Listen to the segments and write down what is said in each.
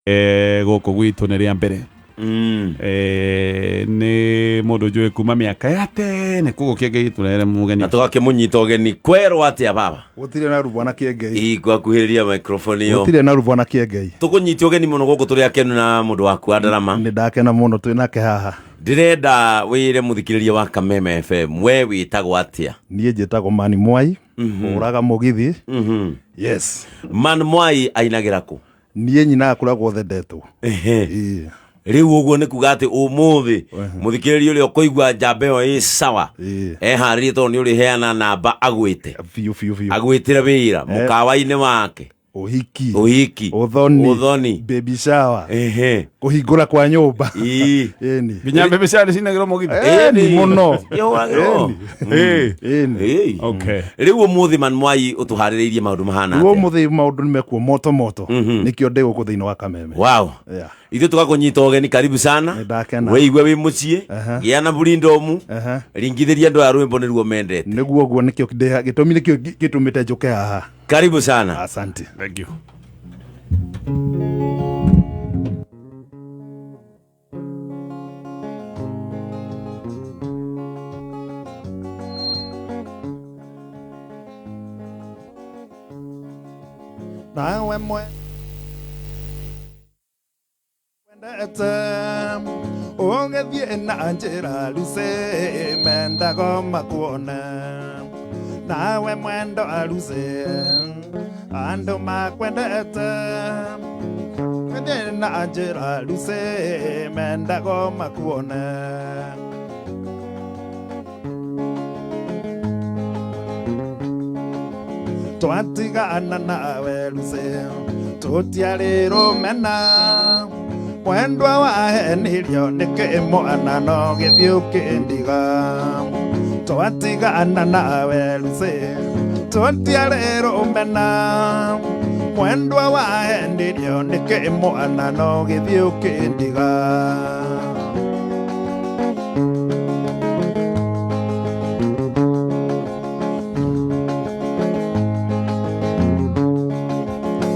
Gũkũ gwitũ nĩ rĩa mbere. Nĩ mũndũ njũĩ kuma mĩaka ya tene, koguo Kĩengei tũrehere mũgeni. Na tũgakĩmũnyita ũgeni kwerwo atĩa baba? Gũtirĩ na ruo na Kĩengei. Igwakuhĩrĩria microphone ĩyo. Gũtirĩ na ruo na Kĩengei. Tũkũnyita ũgeni mũno gũkũ, tũrĩ akenu na mũndũ waku wa ndarama. Nĩ ndakena mũno twĩ nake haha. Ndĩrenda wĩre mũthikĩrĩria wa Kameme FM we wĩtagwo atĩa? Niĩ njĩtagwo Mani Mwai, hũraga mũgithi. Yes. Man Mwai ainagĩra kũ? Niĩ nyinaga kũrĩa guothe ndetwo. Ĩĩ. Rĩu ũguo nĩ kuga atĩ ũmũthĩ mũthikĩrĩria ũrĩa ũkũigua njamba ĩyo ĩ sawa, eharĩrie tondũ nĩ ũrĩheana namba agwĩte. Biũ biũ biũ. Agwĩtĩre wĩra mũkawa-inĩ wake. Ũhiki. Ũhiki. Ũthoni. Ũthoni. Baby shower. Kũhingũra kwa nyũmba. Ĩni. Nginya mbembe cia nĩ cinagĩrwo mũgithi. Ĩni mũno. Ĩhũragĩrwo. Ĩni. Okay. Rĩu ũmũthĩ Man Mwai ũtũharĩrĩirie maũndũ mahana Rĩu atĩa? ũmũthĩ maũndũ nĩ mekuo moto moto. Nĩkĩo ndĩ gũkũ thĩinĩ wa Kameme. Wow. Yeah. Ithuĩ tũgakũnyita ũgeni, karibu sana. Nĩ ndakena. Wĩigue wĩ mũciĩ. Gĩa na burindomu. Ringithĩria andũ aya rwĩmbo nĩruo mendete. Nĩguo ũguo nĩkĩo gĩtũmi nĩkĩo gĩtũmĩte njũke haha. Karibu sana. Asante. Thank you. Nawe mwe wendete ũgĩthiĩ na njĩra Lucy mendago makuone, nawe mwendo Lucy andũ makwendete, ũgĩthiĩ na njĩra Lucy mendago makuone. Twatigana nawe Lucy tũtiarĩ rũmena, mwendwa wahenirio nĩkĩ mwana no gĩthiĩ ũkĩndiga. Twatigana nawe Lucy tũtiarĩ rũmena, mwendwa wahenirio nĩkĩ mwana no gĩthiĩ ũkĩndiga.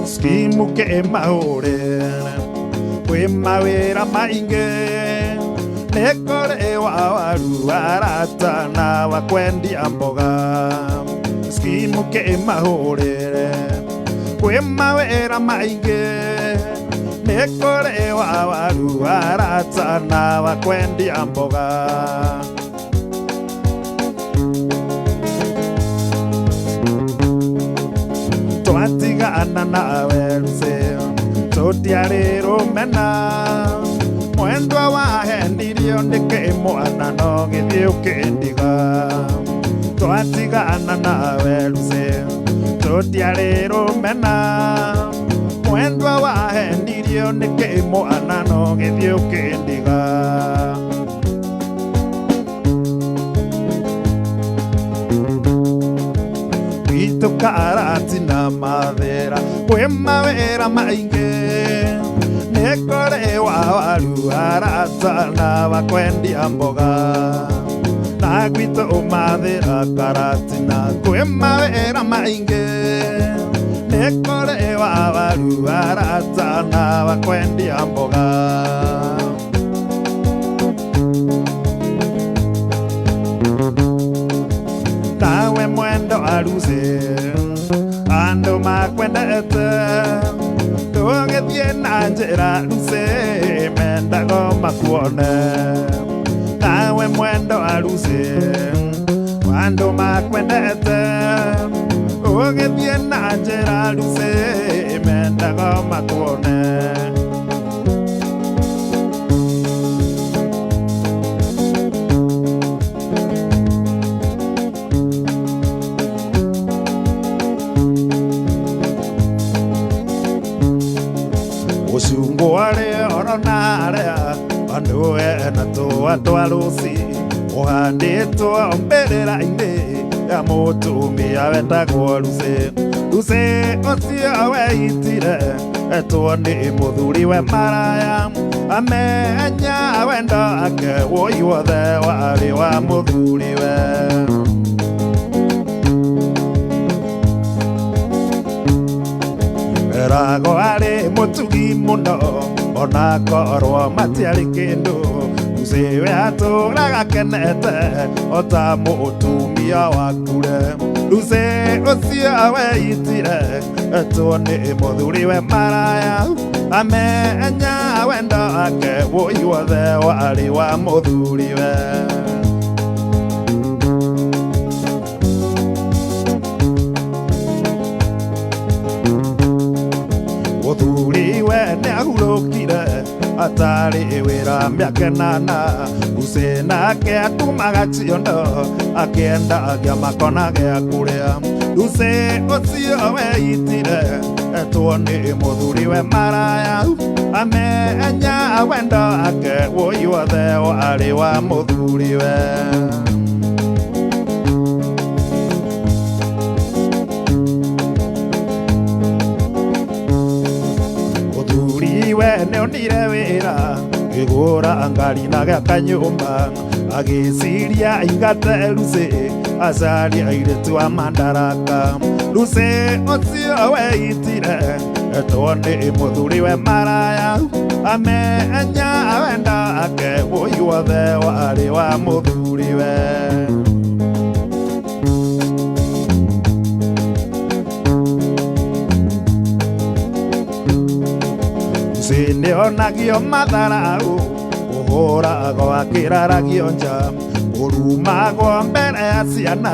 Skimu ke mahũre kwĩ mawĩra maingĩ, nĩ kũrĩ wa waru arata na wa kwendia mboga. Skimu ke mahũrĩre kwĩ mawĩra maingĩ, nĩ kũrĩ wa waru arata na wa kwendia mboga. Twatigana nawe Lucy tũtiarĩ rũmena, mwendwa wahenirio nĩkĩ mwana no gĩthiĩ ũkĩndiga. Twatigana nawe Lucy tũtiarĩ rũmena, mwendwa wahenirio nĩkĩ mwana no gĩthiĩ ũkĩndiga. Gwitũ karatina mathĩra kwĩ mawĩra maingĩ, nĩ kũrĩ wa waru arata na wa kwendia mboga. Na gwitũ mathĩra karatina kwĩ mawĩra maingĩ, nĩ kũrĩ wa waru arata na wa kwendia mboga. Nawe mwendo Lucy andũ makwendete, ndũgĩthiĩ na njĩra Lucy mendago makuone. Nawe mwendo Lucy andũ makwendete, ũgĩthiĩ na njĩra Lucy mendago makuone. Ũcungũ arĩa orona arĩa andũ ena tũa twa Lucy ũhandĩtwo mbĩrĩra-inĩ ya mũtumia wetagwo Lucy. Lucy ũcio weitire etwo nĩ mũthuri we maraya, amenya wendo ake woi wothe warĩ wa mũthuri we. Rago arĩ mũtugi mũno. Onakorwo matiarĩ kĩndũ Lucy we atũraga kenete ota mũtumia wakure. Lucy ũcio weitire etwo nĩ mũthuriwe maraya amenya wendo wake wũi wothe warĩ wa mũthuriwe. Mũthuriwe nĩahurũkire atarĩ wĩra mĩaka ĩnana. Lucy nake atumaga ciondo akĩendagia makona gĩa kũrĩa. Lucy ũcio weitire etwo nĩ mũthuriwe maraya amenya wendo wake wũi wothe warĩ wa mũthuriwe. Mũthuriwe nĩonire wĩra akĩgũra ngari na gĩaka nyũmba agĩciria aingate Lucy acarie airĩtu a mandaraka. Lucy ũcio weitire etwo nĩ mũthuriwe maraya amenya wendo wake wũi wothe warĩ wa mũthuriwe. Lucy nĩonagio matharau kũhũragwo akĩraragio nja kũrumagwo mbere ya ciana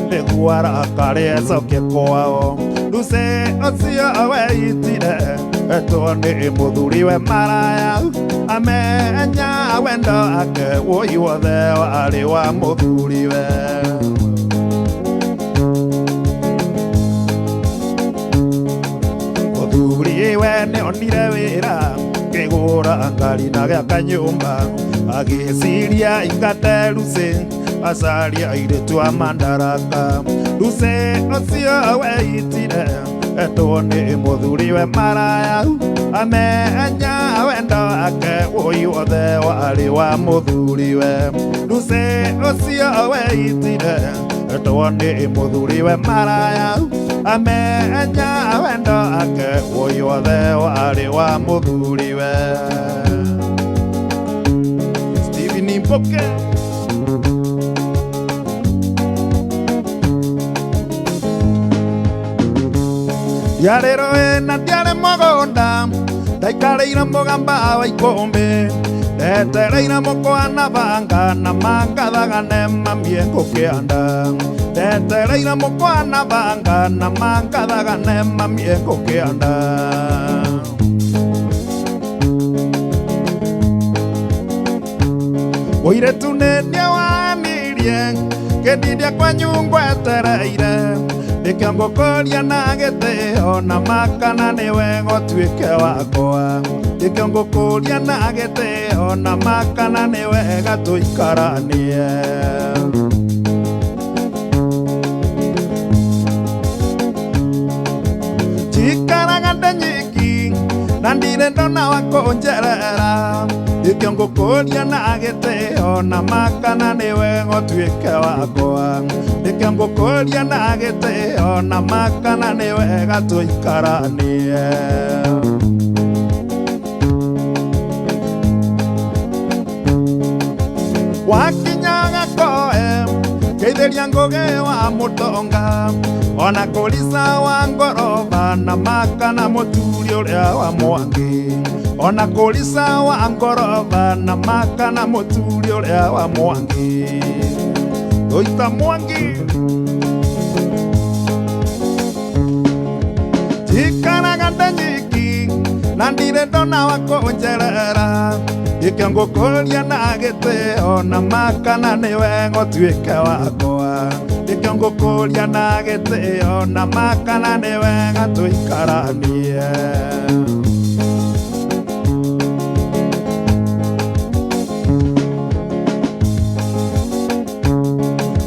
nĩguo arakare acoke kwao. Lucy ũcio weitire etwo nĩ mũthuriwe maraya amenya wendo wake wũi wothe warĩ wa mũthuriwe. Mũthuriwe nĩonire wĩra akĩgũra ngari na gĩaka nyũmba agĩciria aingate Lucy acarie airĩtu a mandaraka. Lucy ũcio weitire etwo nĩ mũthuriwe maraya amenya wendo wake wũi wothe warĩ wa mũthuriwe. Lucy ũcio weitire etwo nĩ mũthuriwe maraya amenya wendo wake wũi wothe warĩ wa mũthuriwe. Stephen Mboke. Ndiarĩ rũĩ na ndiarĩ mũgũnda ndaikarĩire mũgamba wa ikũmbĩ ndetereire mũkwa na banga na mangathagane mamie ngũkĩanda. Ndetereire mũkwa na banga na mangathagane mamie ngũkĩanda. Mũirĩtu nĩ nĩwanirie kĩndiria kwanyu ngwetereire nĩkĩo ngũkũria na gĩtĩo na makana nĩwe gũtuĩke wakwa. Nĩkĩo ngũkũria na gĩtĩo na makana nĩwe gatũikaranie. Njikaraga ndĩ nyiki na ndirĩ ndona wa kũnjerera nĩkĩo ngũkũria na gĩtĩo na makana nĩwe gũtuĩke wakwa. Nĩkĩo ngũkũria na gĩtĩo na makana nĩwe gatũikaranie. Wakinya gakoe ngeithĩria Ngũgĩ wa Mũtonga ona kũrica wa ngoroba na makana mũturi ũrĩa wa Mwangi. Ona kũrica wa ngoroba na makana mũturi ũrĩa wa Mwangi. Tũita Mwangi. Njikaraga ndĩ nyiki na ndirĩ ndona wa kũnjerera nĩkĩo ngũkũria na gĩtĩo na makana nĩwe gũtuĩke wakwa. Nĩkĩo ngũkũria na gĩtĩo na makana nĩwe gatũikaranie.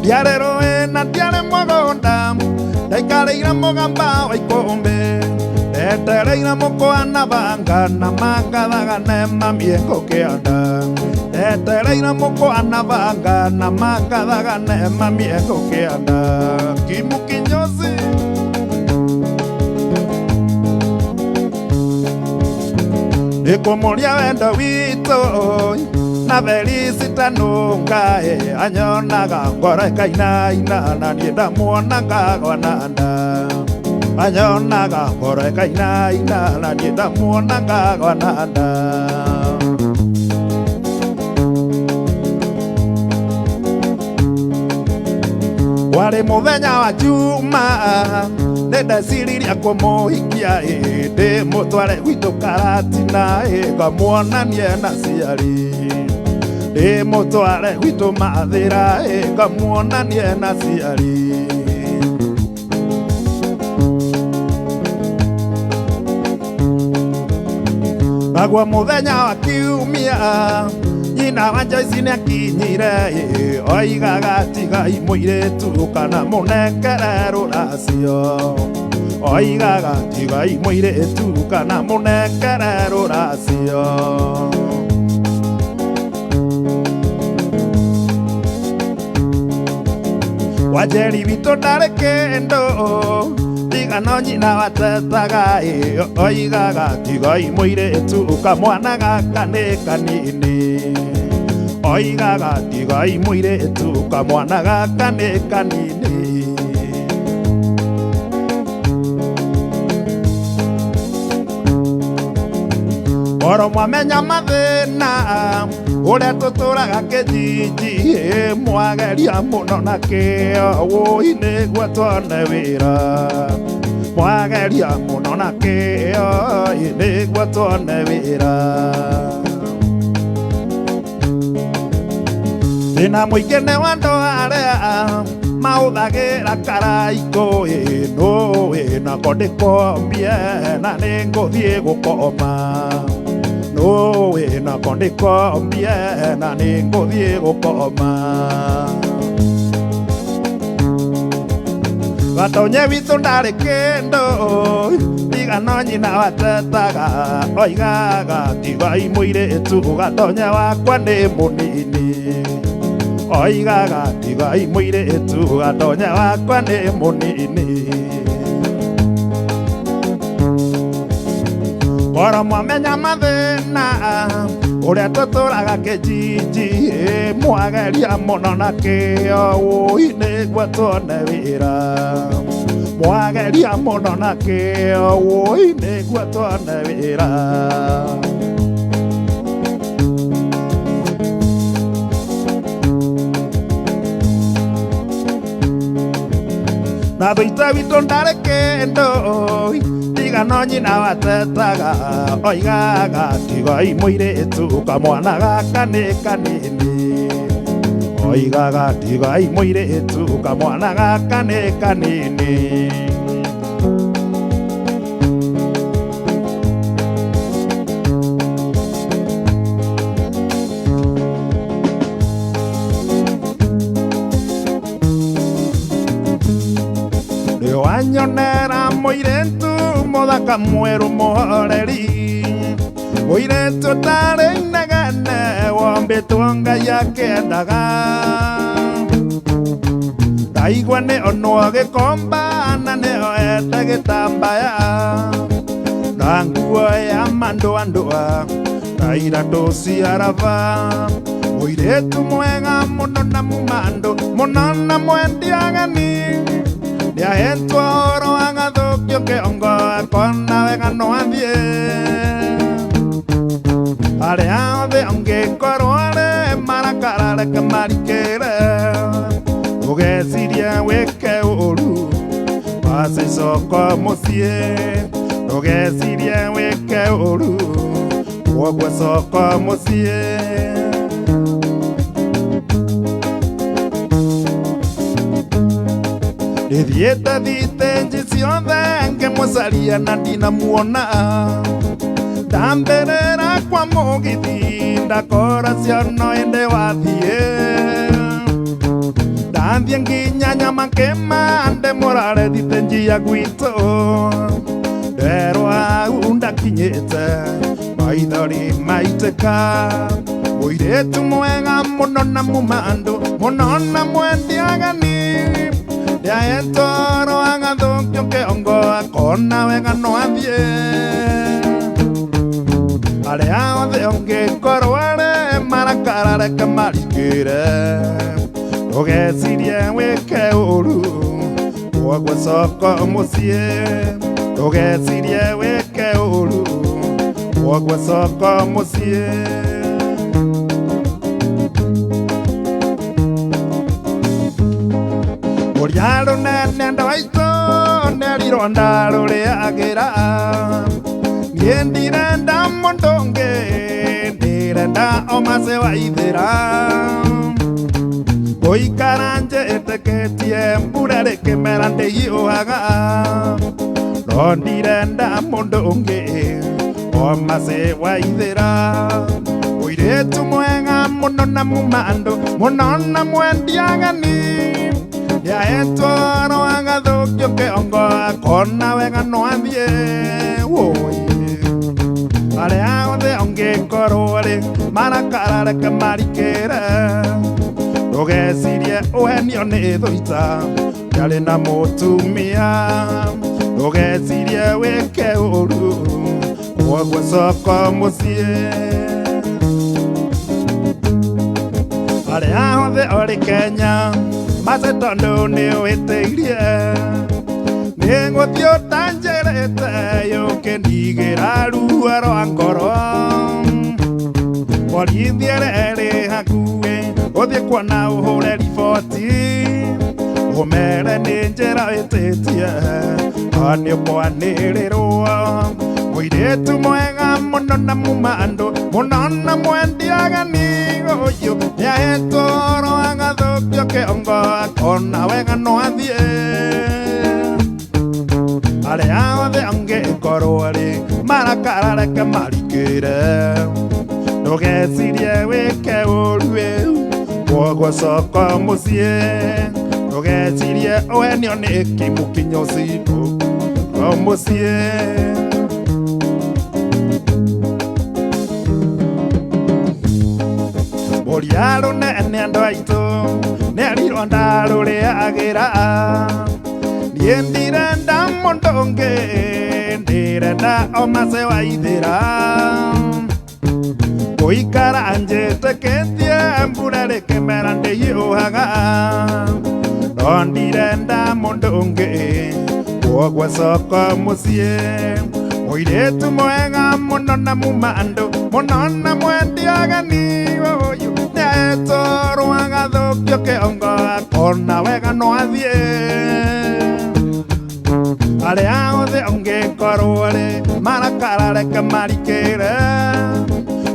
Ndiarĩ rũĩ na ndiarĩ mũgũnda ndaikarĩire mũgamba wa ikũmbĩ ndetereire mũkwa na banga na mangathagane mamie ngũkĩanda. Ndetereire mũkwa na banga na mangathagane mamie ngũkĩanda. Kimu Kinyozi. Ndĩkũmũria wendo witũ na Felicita nũngae anyonaga ngoro ĩkainaina na niĩ ndamuona ngagwa na nda anyonaga ngoro ĩkainaina na niĩ ndamuona ngagwa na nda. Warĩ mũthenya wa Juma nĩndeciririe kũmũhikia ĩ ndĩmũtware gwitũ Karatina ĩ ngamuonanie na ciari ndĩmũtware gwitũ Mathĩra ĩ ngamuonanie na ciari. Naguo mũthenya wa Kiumia nyina wa Joyce nĩakinyire ĩ oigaga tigai mũirĩtu kana mũnengere rũracio oigaga tigai mũirĩtu kana mũnengere rũracio. Wanjeri witũ ndarĩ kĩndũ tiga no nyina watetaga ĩ oigaga tigai mũirĩtu kamwana gaka nĩ kanini oigaga tigai mũirĩtu kamwana gaka nĩ kanini. Oro mwamenya mathĩna ũrĩa tũtũraga kĩjiji ĩ mwageria mũno na kĩo wũi nĩguo tuone wĩra mwageria mũno na kĩo ĩ nĩguo tuone wĩra. Thĩna mũingĩ nĩ wa andũ arĩa mahũthagĩra karaikũ ĩ nũĩ nako ndĩkombie na nĩngũthiĩ gũkoma nũĩ nako ndĩkombie na nĩngũthiĩ gũkoma. Gatonye witũ ndarĩ kĩndũ tiga no nyina watetaga oigaga tigai mũirĩtu gatonye wakwa nĩ mũnini oigaga tigai mũirĩtu gatonye wakwa nĩ mũnini. Oro mwamenya mathĩna ũrĩa tũtũraga kĩjiji ĩ mwageria mũno na kĩo wũi nĩguo tuone wĩra mwageria mũno na kĩo wũi nĩguo tuone wĩra. Na thũita witũ ndarĩ kĩndũ tiga no nyina watetaga oigaga tigai mũirĩtu kamwana gaka nĩ kanini oigaga tigai mũirĩtu kamwana gaka nĩ kanini. Wanyonera mũirĩtu mũthaka mwerũ mũhoreri mũirĩtu ũtarĩ inegene wombĩtwo Ngai akĩendaga ndaigua nĩ onwo gĩkomba na nĩoete gĩtambaya na nguo ya mandũandũa na iratũ cia raba mũirĩtu mwega mũno na mumandũ mũno na mwendi ageni nĩahetwo ũhoro agathũkio kĩongo akona wega no athiĩ arĩa othe angĩkorwo arĩ marakara reke marikĩre ndũgecirie wĩke ũru wacicoka mũciĩ ndũgecirie wĩke ũru woguo coka mũciĩ. Ndĩthiĩte thitĩnji ciothe ngĩmũcaria na ndinamuona ndambĩrĩra kwa mũgithi ndakora ciono ĩndĩ wathiĩ ndathiĩ nginya Nyamakĩma ndĩmũrore thitĩnji ya gwitũ nderwo hau ndakinyĩte maithori maitĩka mũirĩtu mwega mũno na mumandũ mũno na mwendi ageni nĩahetwo ũhoro agathũkio kĩongo akona wega no athiĩ. Arĩa othe ũngĩkorwo arĩ marakara reke marikĩre ndũgecirie wĩke ũru kwoguo coka mũciĩ ndũgecirie wĩke ũru kwoguo coka mũciĩ. Ũrĩa rũnene andũ aitũ nĩerirwo ndarũrĩagĩra niĩ ndirenda mũndũ ũngĩ ndĩrenda o mace wa ithĩra gũikara njĩtĩkĩtie mbura rĩkĩmera ndĩhiũhaga no ndirenda mũndũ ũngĩ o mace wa ithĩra mũirĩtu mwega mũno na muma andũ mũno na mwendiagani nĩahetwo oro agathũkio kĩongo akona wega no athiĩ wũi arĩa othe ũngĩkorwo rĩ marakara reke marikĩre ndũgecirie ũhenio nĩ thũita ndarĩ na mũtumia ndũgecirie wĩke ũru kwoguo coka mũciĩ. Arĩa othe ũrĩ Kenya mace tondũ nĩ ũhĩtĩirie nĩngũthiĩ ũtanjĩrĩte yũkĩndigĩra ruo rwa ngoro borithi ĩrĩa ĩrĩ hakuhĩ ũthiĩ kuona ũhũre riboti ũmere nĩ njĩra ĩtĩtie no nĩ ũkwanĩrĩrwo mũirĩtu mwega mũno na muma andũ mũno na mwendiagani ũyũ nĩahetwo oro agathũkio kĩongo akona wega no athiĩ arĩa othe angĩkorwo rĩ marakara reke marikĩre ndũgecirie wĩke ũru kwoguo coka mũciĩ ndũgecirie ũhenio nĩ kĩmũkinyo citũ o mũciĩ. Ũrĩa rũnene andũ aitũ nĩerirwo ndarũrĩagĩra niĩ ndirenda mũndũ ũngĩ ndĩrenda o mace wa ithĩra gũikara njĩtĩkĩtie mbura rĩkĩmera ndĩhiũhaga no ndirenda mũndũ ũngĩ kwoguo coka mũciĩ mũirĩtu mwega mũno na muma andũ mũno na mwendiagani ũyũ nĩahetwo oro agathũkio kĩongo akona wega no athiĩ arĩa othe ũngĩkorwo rĩ marakara reke marikĩre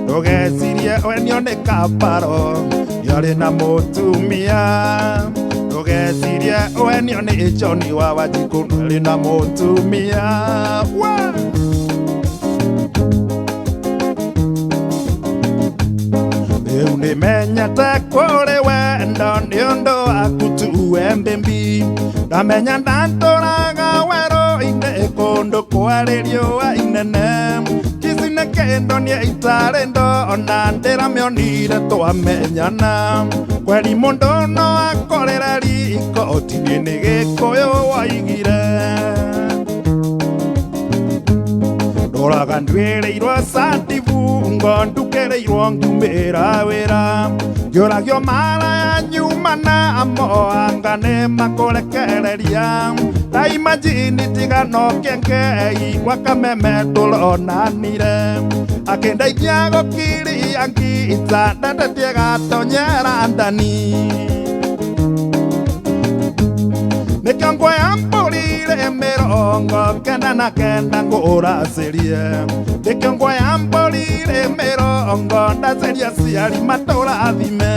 ndũgecirie ũhenio nĩ kabaro nĩarĩ na mũtumia ndũgecirie ũhenio nĩ John wa Wanjikũ nĩarĩ na mũtumia. Rĩu nĩmenyete kũrĩ wendo nĩ ũndũ waku tu mbĩmbi ndamenya ndatũraga werũ-inĩ kũndũ kwarĩ riũa inene kici nĩ kĩndũ niĩ itarĩ ndona ndĩramĩonire twamenyana kweri mũndũ no akorere riko tiĩ nĩ Gĩkũyũ woigire ndoraga nduĩrĩirwo cati bungo ndukĩrĩirwo ngiumĩra wĩra ngĩũragio mara ya nyuma namo anga nĩmakũrekereria ta imajini tiga no kĩengei gwa kameme tũronanire akĩndeithia gũkiria ngita ndendetie gatonyera ndani nĩkĩo nguoya mbũrire mĩrongo kenda na kenda ngũracĩrie nĩkĩo nguoya mbũrire mĩrongo ndacĩria aciari matũrathime.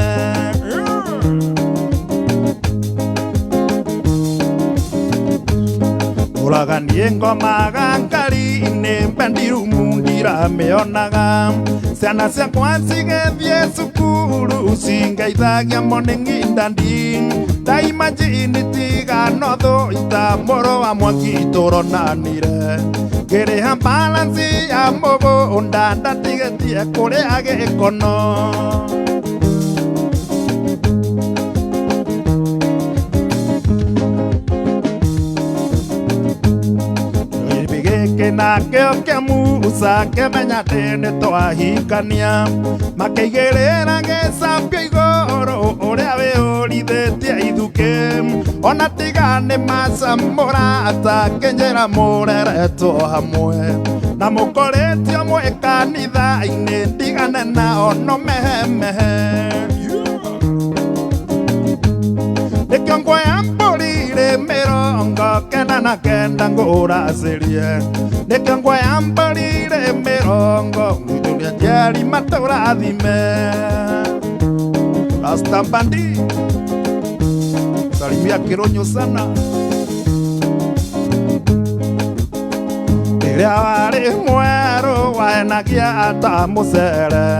Ndoraga niĩ ngomaga ngari-inĩ mbendirumu ndiramĩonaga ciana ciakwa cigĩthiĩ cukuru cingeithagia morning ndandi ta imajini tiga no thũita mũrũ wa Mwangi tũronanire ngĩrĩha balance ya mũgũnda ndatigĩtie kũrĩa gĩkono. Gĩkĩ Nakĩo kĩa Musa kĩmenya atĩ nĩtwahikania makĩigĩrĩra gĩcambio igũrũ ũrĩa wĩũrithĩtie ithukĩ ona tiga nĩ maca mũrata kĩnjĩra mũreretwo hamwe na mũkoretio mwĩ kanitha-inĩ ndigane nao no mehemehe nĩkĩo nguoya mbũri rĩ 99 ngũracĩrie nĩkĩo nguoya mbũri rĩ 80 ngũtũria njiari matũrathime Rasta Bandi salimia Kironyo sana rĩrĩa warĩ mwerũ wahenagia ta mũcere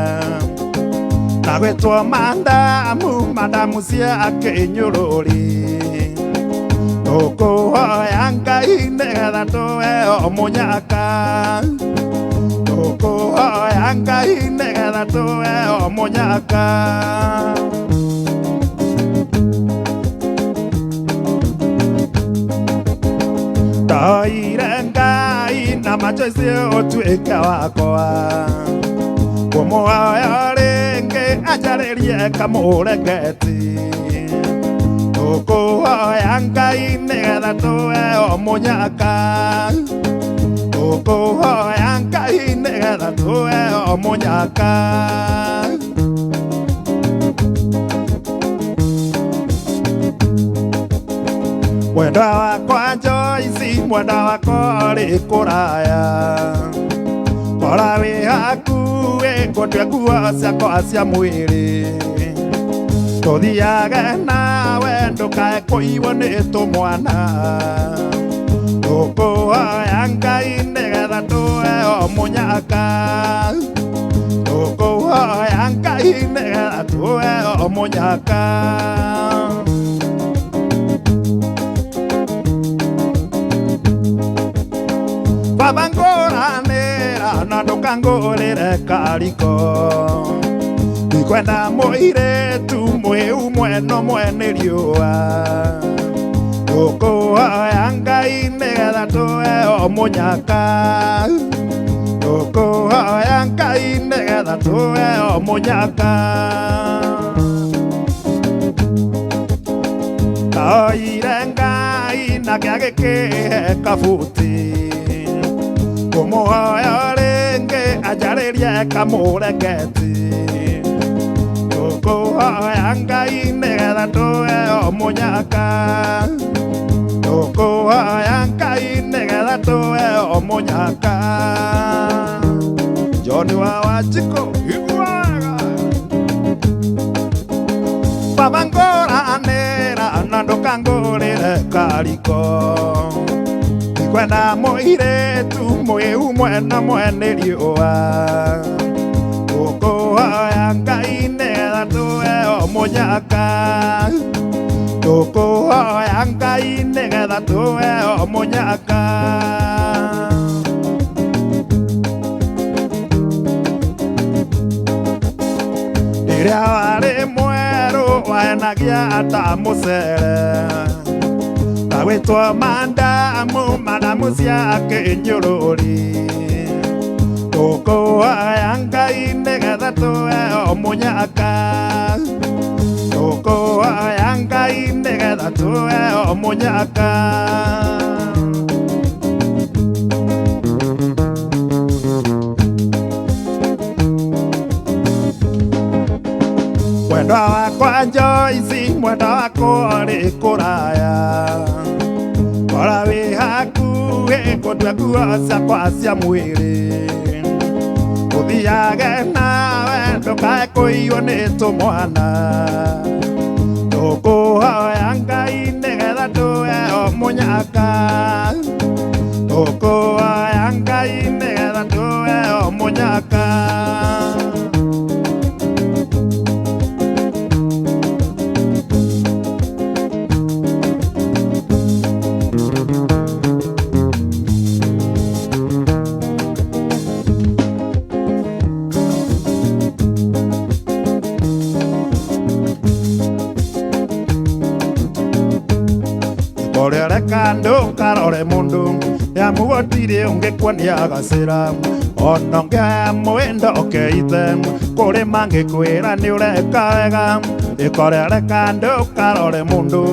na gwĩtwo mandamu mandamu cia kĩnyũrũri tũkũhoya Ngai nĩgetha tũheo mũnyaka tũkũhoya Ngai nĩgetha tũheo mũnyaka Ndahoire Ngai na machoici ũtuĩke wakwa kũmũhoya rĩngĩ anjarĩrie kamũreketi tũkũhoya Ngai nĩgetha tũheo mũnyaka tũkũhoya Ngai nĩgetha tũheo mũnyaka Mwendwa wakwa Joyce mwendwa wakwa ũrĩ kũraya kora wĩ hakuhĩ ngũtue nguo ciakwa cia mwĩrĩ tũthiage nawe ndũkae kũiywo nĩ tũmwana tũkũhoya Ngai nĩgetha tũheo mũnyaka tũkũhoya Ngai nĩgetha tũheo mũnyaka Baba ngũranĩra na ndũkangũrĩre kariko ndikwenda mũirĩtu mwĩu mweno mwene riũa tũkũhoya Ngai nĩgetha tũheo mũnyaka tũkũhoya Ngai nĩgetha tũheo mũnyaka Ndahoire Ngai nake agĩkĩhe kabuti kũmũhoya rĩngĩ anjarĩrie kamũreketi tũkũhoya Ngai nĩgetha tũheo mũnyaka tũkũhoya Ngai nĩgetha tũheo mũnyaka John wa Wanjikũ iguaga Baba ngũranĩra na ndũkangũrĩre kariko ndikwenda mũirĩtu mwĩu mwena mwene riũa tũkũhoya Ngai nĩgetha tũheo mũnyaka tũkũhoya Ngai nĩgetha tũheo mũnyaka Rĩrĩa warĩ mwerũ wahenagia ta mũcere na gwĩtwo mandamu mandamu cia kĩnyũrũri tũkũhoya Ngai nĩgetha tũheo mũnyaka tũkũhoya Ngai nĩgetha tũheo mũnyaka Mwendwa wakwa Joyce mwendwa wakwa ũrĩ kũraya kora wĩ hakuhĩ ngũtue nguo ciakwa cia mwĩrĩ ũthiage nawe ndũkae kũiywo nĩ tũmwana tũkũhoya Ngai nĩgetha tũheo mũnyaka tũkũhoya Ngai nĩgetha tũheo mũnyaka Korere kando karore mundu Nĩamu gũtirĩ ũngĩkuonia gacĩra ona ũngĩoya mwĩndo ũkeite kũrĩ mangĩkwĩra nĩ ũreka wega ĩkorereka ndũkarore mũndũ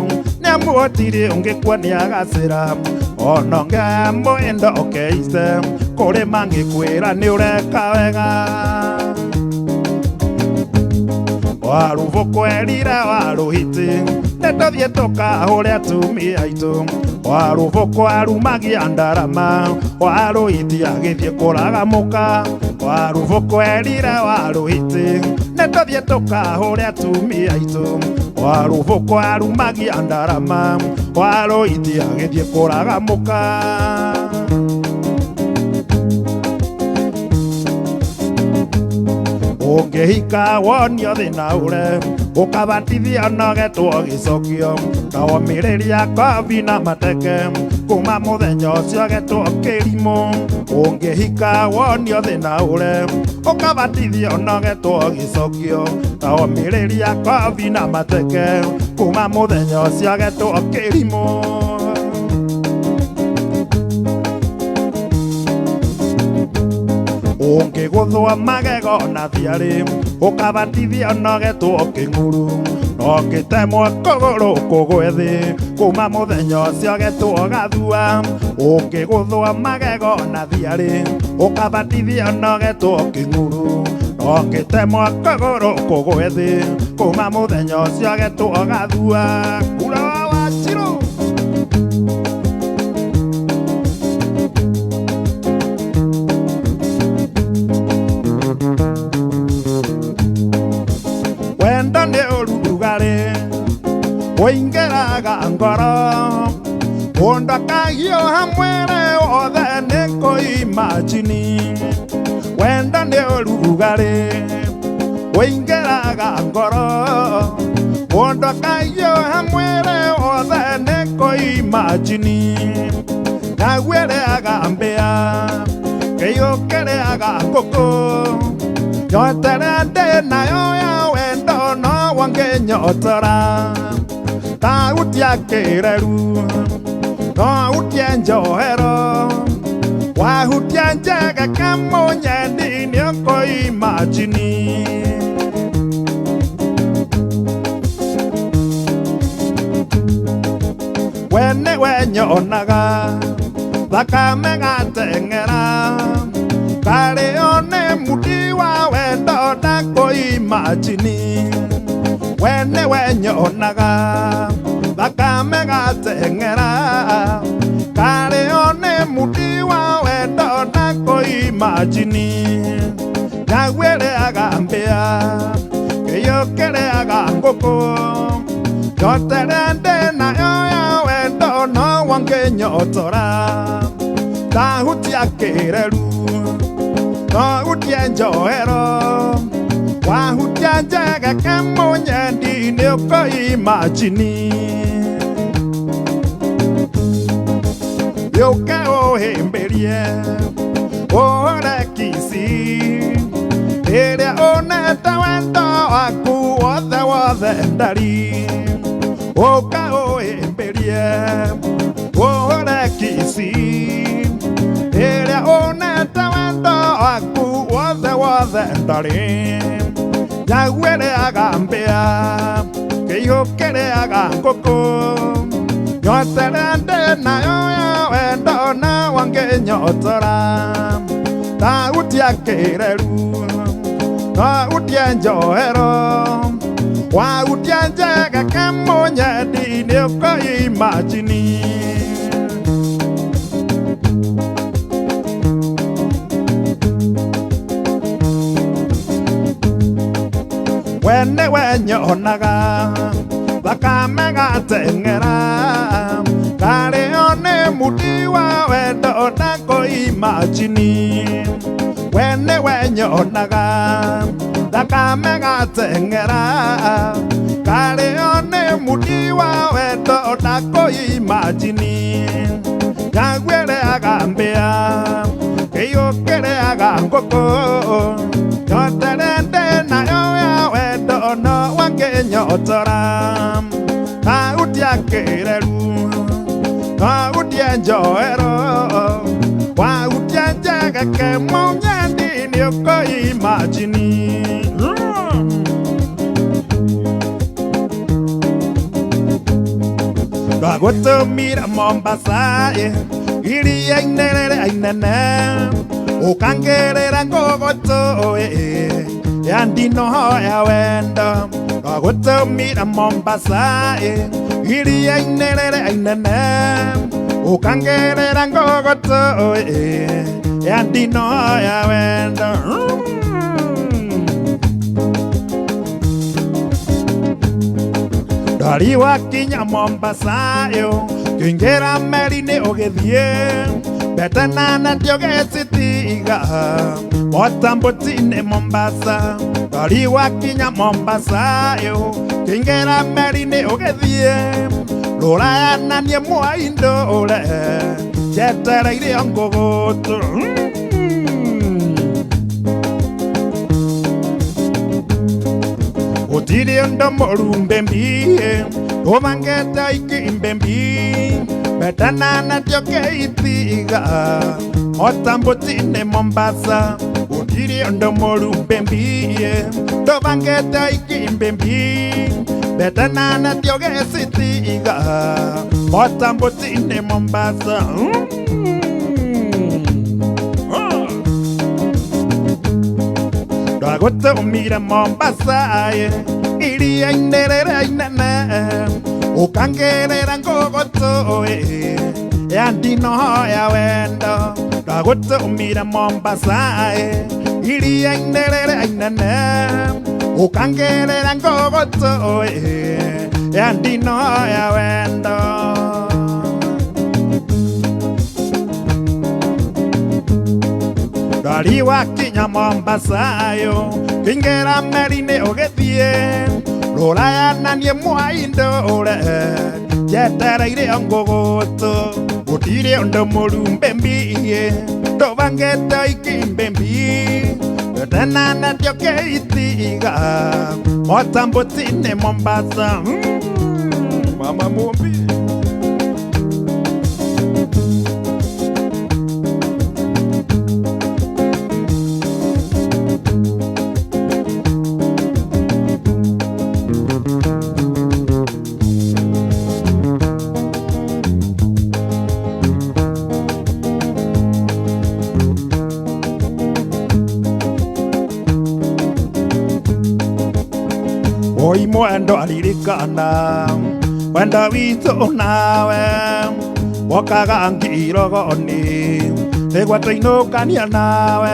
nĩamu gũtirĩ ũngĩkuonia gacĩra ona ũngĩoya mwĩndo ũkeite kũrĩ mangĩkwĩra nĩ ũreka wega. Warũbũkwerire warũhiti nĩtũthiĩ tũkahũre atumia aitũ warũbũkũ arumagia ndarama warũhiti agĩthiĩ kũraga mũka warũbũkwerire warũhiti nĩtũthiĩ tũkahũre atumia aitũ warũbũkũ arumagia ndarama warũhiti agĩthiĩ kũraga mũka. Ũngĩhika wonio thĩna ũre ũkabatithio nogetwo gĩcokio na womĩrĩria kobi na mateke kuma mũthenya ũcio getwo kĩrimũ. Ũngĩhika wonio thĩna ũre ũkabatithio nogetwo gĩcokio na womĩrĩria kobi na mateke kuma mũthenya ũcio getwo kĩrimũ. Ũngĩgũthwo magego na thiarĩ ũkabatithio nogetwo kĩng'uru nongĩtemwo kũgũrũ kũgwe thĩ kuma mũthenya ũcio getwo gathua. Ũngĩgũthwo magego na thiarĩ ũkabatithio nogetwo kĩng'uru nongĩtemwo kũgũrũ kũgwe thĩ kuma mũthenya ũcio getwo gathua. Kura wa Wanjirũ. Wendo nĩ ũrugarĩ ũingĩraga ngoro mũndũ akahiũha mwĩrĩ wothe nĩ kũimajini. Wendo nĩ ũrugarĩ ũingĩraga ngoro mũndũ akahiũha mwĩrĩ wothe nĩ kũimajini. Naguo ĩrĩaga mbĩa kĩiyũ kĩrĩaga ngũkũ nyotere ndĩ nayo ya wendo no wangĩnyotora tahutia kĩreru no hutie njohero wahutia njege kamũnyendi nĩ ũkũimajini. We nĩwe nyonaga thakame gateng'era karĩo nĩ muti wa wendo ndakũimajini. We nĩwe nyonaga thakame gateng'era karĩo nĩ muti wa wendo ndakũimajini. Nyaguo ĩrĩaga mbĩa kĩiyũ kĩrĩaga ngũkũ nyotere ndĩ nayo ya wendo no wangĩnyotora tahutia kĩreru no hutie njohero wahutia njege kamũnyendi nĩ ũkũimajini. Yũke ũhĩmbĩrie ũhore kici ĩrĩa ũnete wendo waku wothe wothe ndari. Ũka ũhĩmbĩrie ũhore kici ĩrĩa ũnete wendo waku wothe wothe ndari. Nyaguo ĩrĩaga mbĩa kĩiyũ kĩrĩaga ngũkũ nyotere ndĩ nayo ya wendo na wangĩnyotora tahutia kĩreru no hutie njohero wahutia njege kamũnyendi nĩ ũkũimajini. We nĩwe nyonaga thakame gateng'era karĩo nĩ muti wa wendo ndakũimajini. We nĩwe nyonaga thakame gateng'era karĩo nĩ muti wa wendo ndakũimajini. Nyaguo ĩrĩaga mbĩa kĩiyũ kĩrĩaga ngũkũ nyotere ndĩ nayo ya wendo no wangĩnyotora tahutia kĩreru no hutie njohero. Geke maunyandi nĩ ũkũimajini. Ndagũtũmire Mombasa iria-inĩ rĩrĩa inene ũkangĩrĩra ngũgũtũ ya ndinoho ya wendo. Ndagũtũmire Mombasa iria-inĩ rĩrĩa inene ũkangĩrĩra ngũgũtũ ya ndinoho ya wendo. Ndari wakinya Mombasa yo kĩingĩra meri-inĩ ũgĩthiĩ mbetenana ndiũgĩcitiga motambũti-inĩ Mombasa. Ndari wakinya Mombasa yo kĩingĩra meri-inĩ ũgĩthiĩ rũraya na niĩ mwaindũre njetereire o ngũgũtũ. Gũtirĩ ũndũ mũru mbembi tũbangĩte iki mbembi mbetenana ndiũkĩitiga motambũti-inĩ Mombasa. Gũtirĩ ũndũ mũru mbembi tũbangĩte iki mbembi mbetenana ndiũgĩcitiga motambũti-inĩ Mombasa. Ndagũtũmire Mombasa iria-inĩ rĩrĩa inene ũkangĩrĩra ngũgũtũ ya ndinoho ya wendo. Ndagũtũmire Mombasa iria-inĩ rĩrĩa inene ũkangĩrĩra ngũgũtũ ya ndinoho ya wendo. Ndari wakinya Mombasa yo kĩingĩra meri-inĩ ũgĩthiĩ rũraya na niĩ mwaindũre njetereire o ngũgũtũ. Gũtirĩ ũndũ mũru mbembi tũbangĩte iki mbembi mbetenana ndiũkĩitiga motambũti-inĩ Mombasa. Mama Mumbi. Oi mwendo aririkana wendo witũ nawe wokaga ngirogoni nĩguo tũinũkania nawe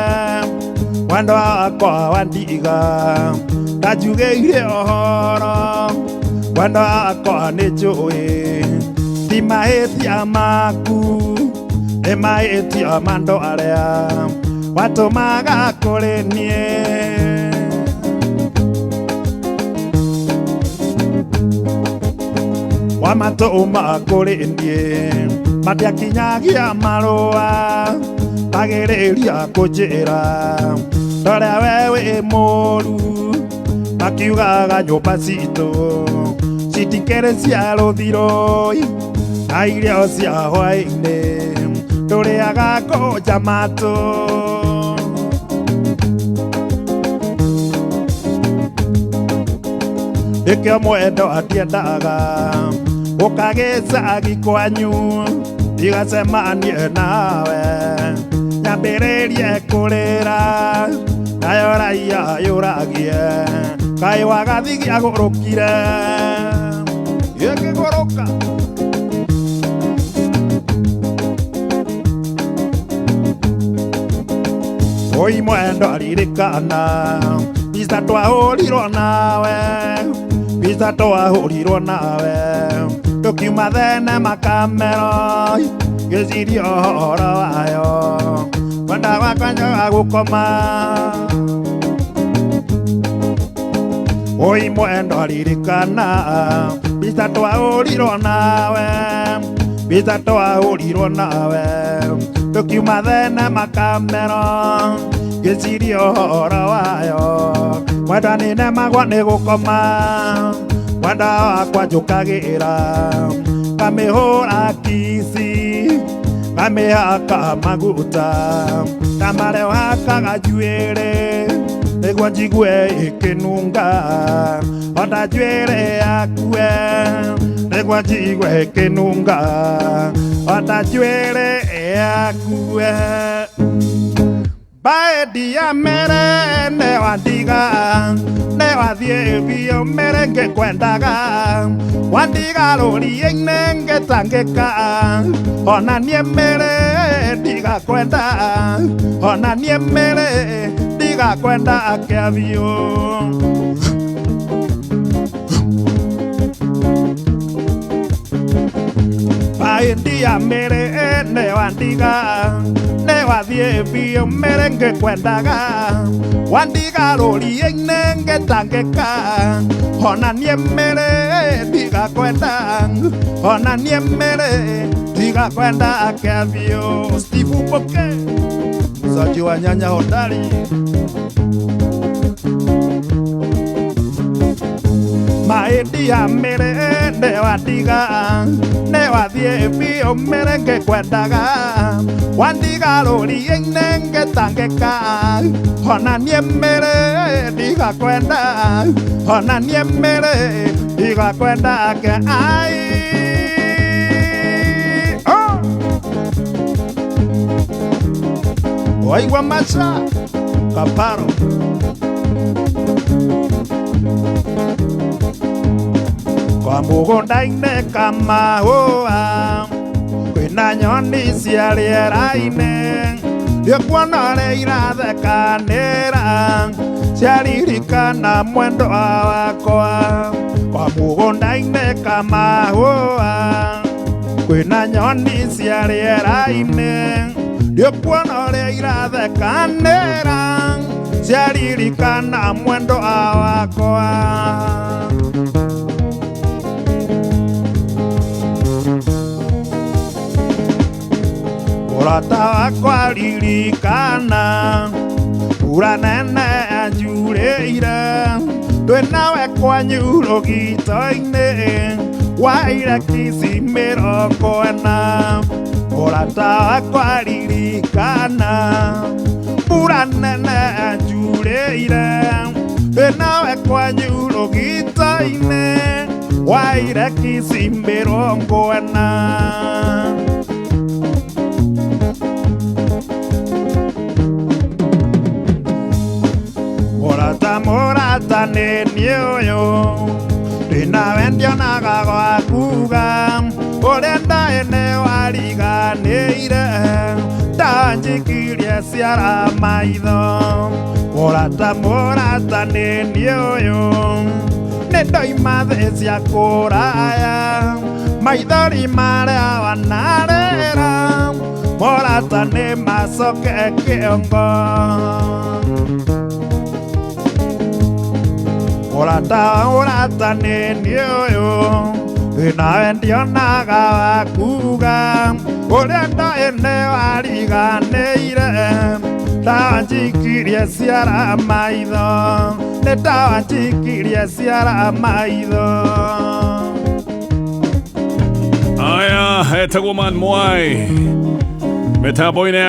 wendo wakwa wandiga ndanjugĩire ũhoro wendo wakwa nĩ njũĩ ti mahĩtia maku nĩ mahĩtia ma andũ arĩa watũmaga kũrĩ niĩ. Wamatũma kũrĩ niĩ matiakinyagia marũa magĩrĩria kũnjĩra ndorĩa we wĩ mũru makiugaga nyũmba citũ citikĩrĩ cia rũthirũ na irio cia hwaĩ-inĩ tũrĩaga kũnja matũ. Nĩkĩo mwendo atiendaga ũkagĩcagi kwanyu ndigacemanie nawe nyambĩrĩrie kũrĩra nayo raia yũragie kaĩ wagathigi agũrũkire ĩkĩgũrũka. Oi mwendo aririkana mbica twahũrirwo nawe mbica twahũrirwo nawe tũkiuma thenema kamero ngĩciria ũhoro wayo kwenda gwakwa njoga gũkoma. Oi mwendo aririkana mbica twahũrirwo nawe mbica twahũrirwo nawe tũkiuma thenema kamero ngĩciria ũhoro wayo mwenda nĩnemagwo nĩ gũkoma mwenda wakwa njũkagĩra ngamĩhũra kici ngamĩhaka maguta. Tamare wakaga njuĩrĩ nĩguo njigue ĩkĩnunga ona njuĩrĩ yakue nĩguo njigue ĩkĩnunga ona njuĩrĩ yakue Baedia mere ne wandiga ne wathiĩ biũ mere ngĩkwendaga wandiga rũriĩ-inĩ ngĩtangĩka ona niĩ mere ndigakwenda ona niĩ mere ndigakwenda kĩa biũ. Baedia mere ne wandiga ne wathiĩ biũ mere ngĩkwendaga wandiga rũriĩ-inĩ ngĩtangĩka ona niĩ mere ndigakwenda ona niĩ mere ndigakwenda kĩa biũ. Steve Boke mzaji wa nyanya hodari. Maedia mere ne wandiga ne wathiĩ biũ mere ngĩkwendaga wandiga rũriĩ-inĩ ngĩtangĩka ona niĩ mere ndigakwenda ona niĩ mere ndigakwenda kĩa ai. Oh! Waigua macha kaparo kwa mũgũnda-inĩ kamahũa kwĩna nyoni cia rĩera-inĩ ndĩkuona ũrĩa irathekanĩra ciaririkana mwendwa wakwa kwa mũgũnda-inĩ kamahũa kwĩna nyoni cia rĩera-inĩ ndĩkuona ũrĩa irathekanĩra ciaririkana mwendwa wakwa. Mũrata wakwa ririkana mbura nene anjurĩire twĩ nawe kwanyu rũgito-inĩ waire kici 40. Mũrata wakwa ririkana mbura nene anjurĩire twĩ nawe kwanyu rũgito-inĩ waire kici 40. Mũrata mũrata nĩ niĩ ũyũ ndĩnawe ndionaga gwa kuga ũrĩa ndaĩ nĩ wariganĩire ndanjikirie ciara maitho. Mũrata mũrata nĩ niĩ ũyũ nĩ ndoima thĩ cia kũraya maithori marĩa wanarĩra mũrata nĩ macoke kĩongo. Mũrata mũrata nĩ niĩ ũyũ ndĩnawe ndionaga wa kuga ũrĩa ndaĩ nĩ wariganĩire ndanjikirie ciara maitho nĩ ndawanjikirie ciara maitho. Aya etagwo Man Mwai mĩtambo-inĩ.